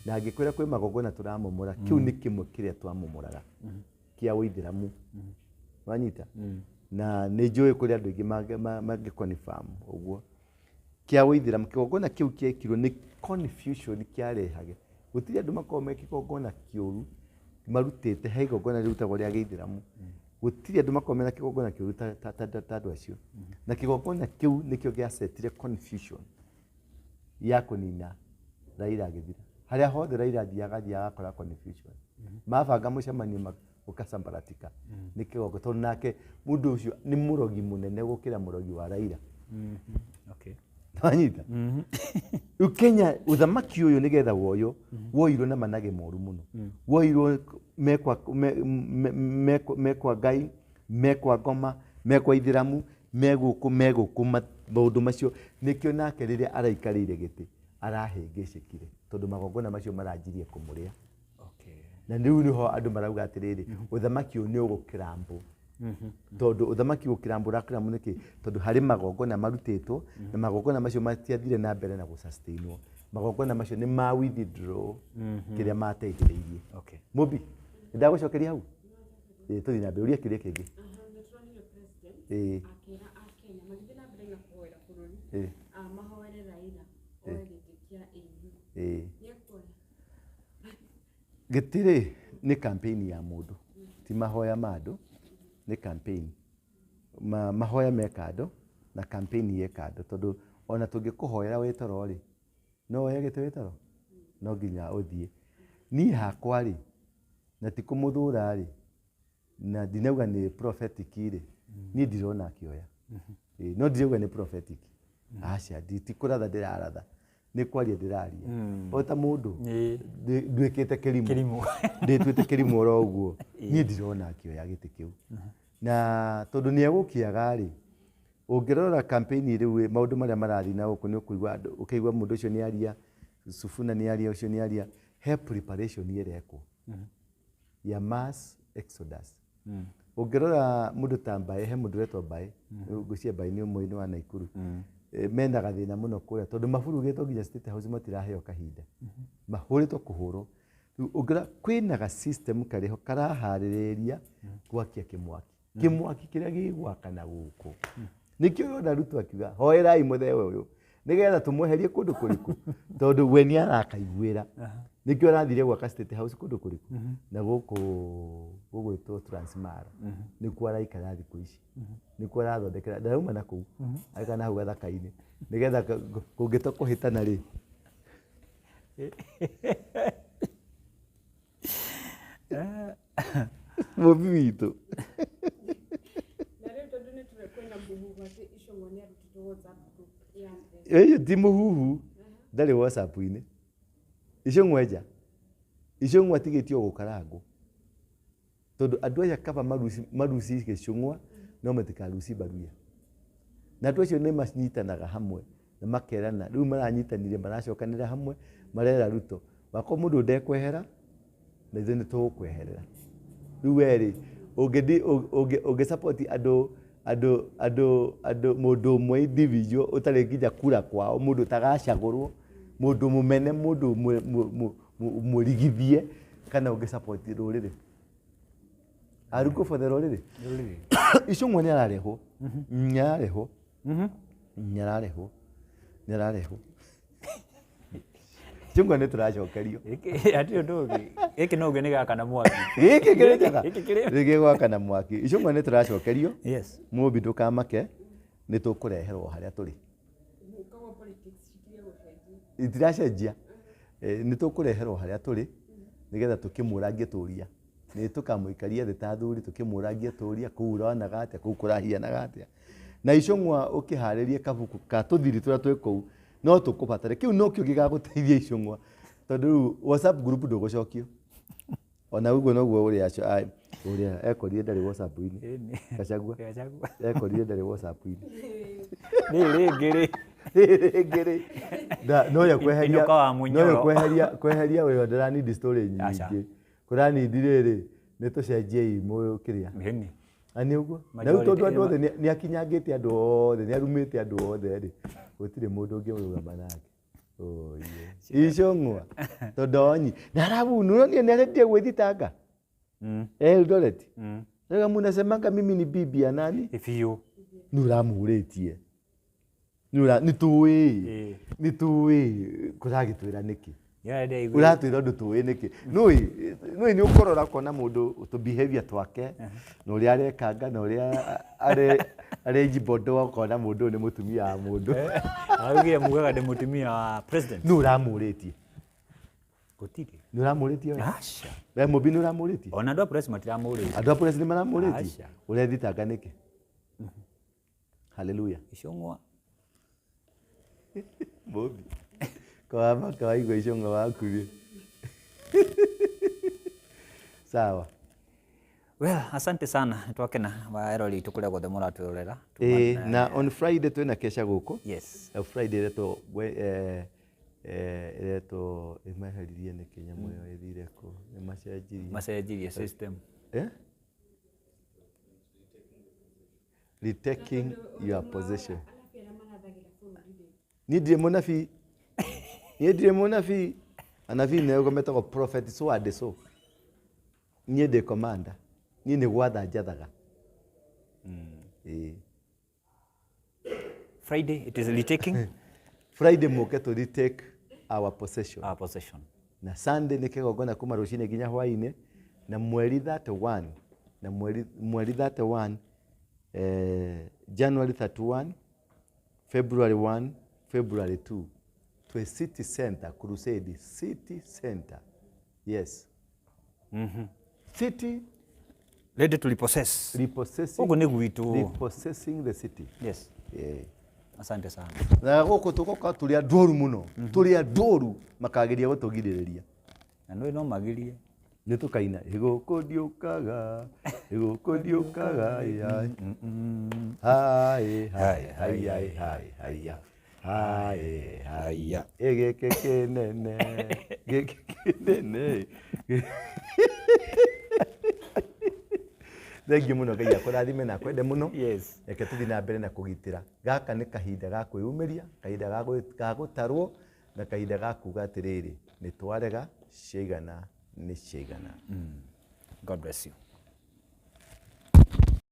na ngĩkwĩra kwĩ magongona tũramomora, kĩu nĩ kĩmwe kĩrĩa twamomoraga kĩa ũithĩramu. Wanyita? Na nĩ njũĩ kũrĩ andũ aingĩ mangĩ confirm ũguo. Kĩa ũithĩramu, kĩgongona kĩu kĩekirwo nĩ confusion kĩarehage. Gũtirĩ andũ makoragwo me kĩgongona kĩũru marutĩte, he igongona rĩrutagwo rĩa gĩithĩramu. Gũtirĩ andũ makoragwo mena kĩgongona kĩũru ta andũ acio. Na kĩgongona kĩu nĩkĩo gĩacetire confusion ya kũnina Raila agĩthira. Harĩa hothe Raila athiaga, athiaga agakora confusion. Mabanga mũcemanio ũkacambaratika. Nĩ kĩgongo, tondũ nake mũndũ ũcio nĩ mũrogi mũnene gũkĩra mũrogi wa Raila. Wanyita? Rĩu Kenya ũthamaki ũyũ nĩgetha woywo, woirwo na manage moru mũno. Woirwo mekwa Ngai, mekwa ngoma, mekwa Ithĩramu, megũkũ, megũkũ, maũndũ macio. Nĩkĩo nake rĩrĩa araikarĩire gĩtĩ, arahĩngĩcĩkire, tondũ magongona macio maranjirie kũmũrĩa. Na rĩu nĩho andũ marauga atĩrĩrĩ, ũthamaki ũyũ nĩ ũgũkĩrambwo. Tondũ ũthamaki gũkĩrambwo ũrakĩrambwo nĩkĩ? Tondũ harĩ magongona marutĩtwo na magongona macio matiathire na mbere na gũsustainwo. Magongona macio nĩ ma withdraw kĩrĩa mateithĩrĩirie. Okay. Mũmbi, nĩndagũcokeria hau? Ĩĩ, tũthiĩ na mbere, ũria kĩũria kĩngĩ. Nĩ tũronire president Ĩĩ. akĩra Akenya magĩthiĩ na mbere na kũhoera bũrũri, Ĩĩ. mahoere Raila oe gĩtĩ kĩa AU. Ĩĩ. Nĩekuoya? Gĩtirĩ nĩ campaign ya mũndũ, ti mahoya ma andũ, nĩ campaign. Mahoya me kando na campaign ye kando, tondũ ona tũngĩkũhoera wĩ toro rĩ, no woe gĩtĩ wĩ toro? No nginya ũthiĩ. Niĩ hakwa rĩ, na ti kũmũthũra rĩ, na ndinauga nĩ prophetic rĩ, niĩ ndirona akĩoya. Ĩĩ, no ndirauga nĩ prophetic. Aca, ti kũratha ndĩraratha, nĩ kwaria ndĩraria. O ta mũndũ, nduĩkĩte kĩrimũ. Kĩrimũ. Ndĩtuĩte kĩrimũ oro ũguo. Niĩ ndirona akĩoya gĩtĩ kĩu. Na tondũ nĩ egũkĩaga rĩ, ũngĩrora campaign rĩu maũndũ marĩa marathiĩ na gũkũ nĩ ũkũigua andũ, ũkaigua mũndũ ũcio nĩ aria, Sifuna nĩ aria, ũcio nĩ aria, he preparation ĩrekwo ya mass exodus. Ũngĩrora mũndũ ta Mbae, he mũndũ ũretwo Mbae, ngwĩciria Mbae nĩ ũmwe wa Naikuru. Mena gathĩna mũno kũrĩa tondũ maburugĩtwo nginya State House matiraheo kahinda. Mahũrĩtwo kũhũrwo. Rĩu ũngĩrora kwĩna ga system karĩho karaharĩrĩria gwakia kĩmwaki. Kĩmwaki kĩrĩa gĩgwakana gũkũ. Nĩkĩo ũrona Ruto akiuga hoerai mũthee ũyũ nĩgetha tũmweherie kũndũ kũrĩkũ, tondũ we nĩ arakaiguĩra. Nĩkĩo arathire gwaka State House kũndũ kũrĩkũ, na gũkũ gũgwĩtwo Transmara. Nĩkuo araikara thikũ ici, nĩkuo arathondekera, ndarauma na kũu, araikara na hau gathaka-inĩ nĩgetha kũngĩtua kũhĩtana rĩ. Mũmbi witũ. Na rĩu tondũ nĩ tũrĩ kwĩna mũhuhu atĩ Icũng'wa nĩ arutĩtwo WhatsApp group ya president. Ĩĩ, ti mũhuhu, ndarĩ WhatsApp-inĩ. Icũng'wa nja. Icũng'wa atigĩtio gũkarangwo. Tondũ andũ aya kaba maruci gĩcũng'wa no matikaruci mbaruya. Na andũ acio nĩ manyitanaga hamwe na makerana, rĩu maranyitanire maracokanĩra hamwe marera Ruto, wakwa mũndũ ndekwehera na ithuĩ nĩ tũgũkweherera. Rĩu we rĩ, ũngĩ support andũ, andũ, andũ, andũ, mũndũ ũmwe individual ũtarĩ nginya kura kwao, mũndũ ũtagacagũrwo, mũndũ mũmene, mũndũ mũrigithie, kana ũngĩ support rũrĩrĩ. Aruko for the rũrĩrĩ. Rũrĩrĩ. Icũng'wa nĩ ararehwo. Nĩ ararehwo. Nĩ ararehwo. Nĩ ararehwo. Icũng'wa nĩ tũracokerio. Gĩkĩ, hatirĩ ũndũ ũngĩ. Gĩkĩ no ũngĩ nĩ gĩgakana mwaki. Gĩkĩ kĩrĩ njega. Gĩkĩ kĩrĩ. Gĩkĩ gĩgwakana mwaki. Icũng'wa nĩ tũracokerio. Yes. Mũmbi ndũkamake, nĩ tũkũreherwo harĩa tũrĩ. Koguo politics citirie gũcenjia. Itiracenjia. Nĩ tũkũreherwo harĩa tũrĩ nĩgetha tũkĩmũrangie tũria. Nĩ tũkamũikaria thĩ ta athuri tũkĩmũrangie tũria kũu ũronaga atĩa, kũu kũrahianaga atĩa. Na Icũng'wa ũkĩharĩrie kabuku ka tũthiri tũrĩa twĩ kũu no tũkũbatare. Kĩu nokĩo gĩgagũteithia Icũng'wa, tondũ rĩu WhatsApp group ndũgũcokio. Ona ũguo noguo ũrĩa ũrĩa ekorire ndarĩ WhatsApp-inĩ. Ĩni. Gachagua. Gachagua. Ekorire ndarĩ WhatsApp-inĩ. Rĩrĩ rĩngĩ rĩ. Rĩrĩ rĩngĩ rĩ. Na, no ya kweheria, Inũka wa no ya mũnyoro. kweheria, kweheria wĩra ndĩranindi story Aca. nyingĩ. Kũranindi rĩrĩ, nĩ tũcenjie imũ kĩrĩa. Ĩni. Na nĩ ũguo. Na rĩu Majority tondũ andũ ĩma. othe nĩ akinyangĩte andũ othe, nĩ arumĩte andũ othe rĩ, gũtirĩ mũndũ ũngĩmũrũgama nake. Oye. Icũng'wa. Tondũ onyi. Na arabu, nĩ ũronire nĩ arendire gwĩthitanga? Eldoret. Rĩu munasemanga mimi ni bibi ya nani? Biũ. Nĩ ũramũrĩtie. Nĩ ũra, nĩ tũĩ. Nĩ tũĩ kũragĩtwĩra nĩkĩ? Ũratwĩra ũndũ tũĩ nĩkĩ? Nũĩ, nũĩ nĩ ũkũrora ũkona mũndũ tũ behavior twake, na ũrĩa arekanga, na ũrĩa arejibodoa, ũkona mũndũ ũyũ nĩ mũtumia wa mũndũ. Araugire mugaga ndĩ mũtumia wa president. Nĩ ũramũrĩtie. Gũtirĩ. Nĩ ũramũrĩtie we? Aca. We Mũmbi nĩ ũramũrĩtie? Ona andũ a press matiramũrĩtie. Andũ a press nĩ maramũrĩtie? Aca. Ũrethitanga nĩkĩ? Hallelujah. Icũng'wa. Mũmbi. Kwa kawaigua icũng'wa waku rĩ. Sawa. Well, asante sana. Nĩtwakena eroreri aitũ kũrĩa guothe mũratwĩrorera. Na on Friday twĩna kesha gũkũ. Yes. Friday ĩretwo Ĩretwo ĩmeheririe nĩkĩ nyamũ ĩyo ĩthire kũ nĩ macenjirie. Macenjirie system. Eh? Retaking your possession. Anabii arĩa marathagĩra bũrũri rĩ, Niĩ ndirĩ mũnabii, niĩ ndirĩ mũnabii. Anabii nĩo metagwo prophet so and so. Niĩ ndĩ commander, niĩ nĩ gwatha njathaga. Ĩĩ. Friday it is retaking Friday mũke tũ retake our possession. Our possession. Na Sunday nĩ kĩgongona kuma rũcinĩ nginya hwainĩ, na mweri 31, na mweri 31, January 31, February 1, February 2, twĩ City Center Crusade. City Center, yes. City Ready to repossess. Repossessing. Gũkũ nĩ gwitũ. Repossessing the city. Yes. Yeah. Asante sana. Na gũkũ tũgoka tũrĩ andũ oru mũno, tũrĩ andũ oru, makageria gũtũgirĩrĩria. Na nĩ no magirie. Nĩ tũkaina ĩgũkũ ndiũkaga, ĩgũkũ ndiũkaga, hai hai hai hai hai haiya hai haiya, ĩgĩkĩ kĩnene, gĩkĩ kĩnene. Thengiũ mũno, Ngai akũrathime na akwende mũno. Reke tũthiĩ na mbere na kũgitĩra. Gaka nĩ kahinda ga kwĩyumĩria, kahinda ga gũtarwo, na kahinda ga kuga atĩrĩrĩ, nĩ twarega, ciaigana nĩ ciaigana. God bless you.